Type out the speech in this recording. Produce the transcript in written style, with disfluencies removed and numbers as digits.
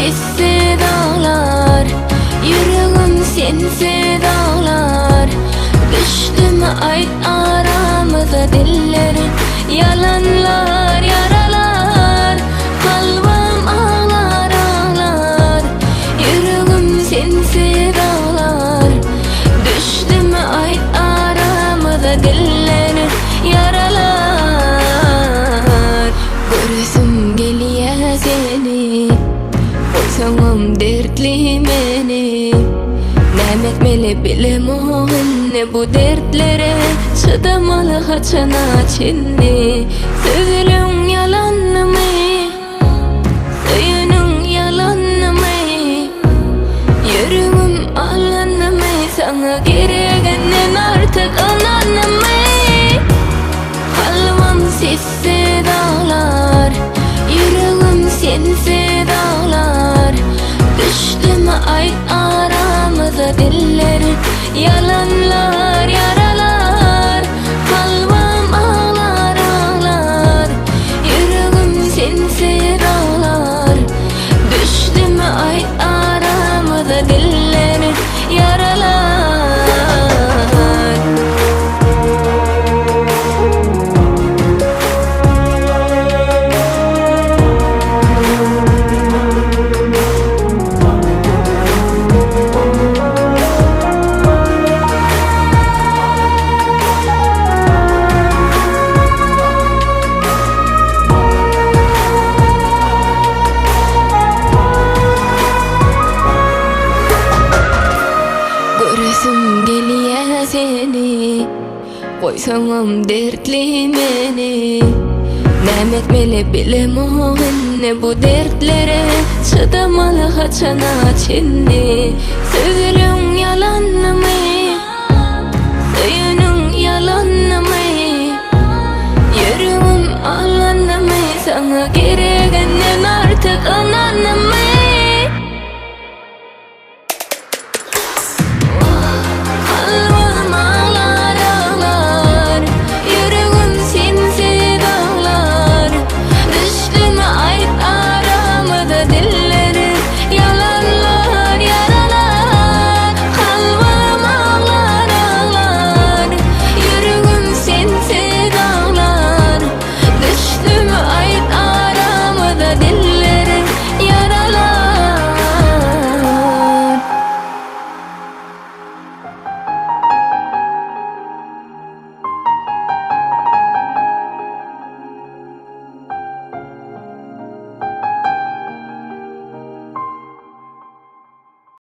sessiz aglar, Ýüregim sensiz aglar. Düşdümi aýt aramyza diller, Ýalanlar ýaralar. Kalbym aglar aglar, Ýüregim sensiz aglar. Düşdümi aýt aramyza diller, Ýaralar. Göresim gelýä seni, Goýsaňam dertli meni. Näme etmeli bilemok indi bu dertlere çydamaly haçana çenli. Sözleň ýalannymy, söýeniň ýalannymy, Ýüregim alanymy, saňa gereginden artyk ynanymy. Kalbym sessiz aglar, Ýüregim sensiz aglar. Düşdümi aýt aramyza diller, Ýalanlar ýaralar. Kalbym aglar aglar, Ýüregim sensiz aglar. Düşdümi aýt aramyza diller, Ýaralar. Göresim gelýä seni, Goýsaňam dertli meni. Näme etmeli bilemok indi bu dertlere çydamaly haçana çenli. Sözleň ýalannymy, söýeniň ýalannymy, Ýüregim alanymy, saňa gereginden artyk ynanymy.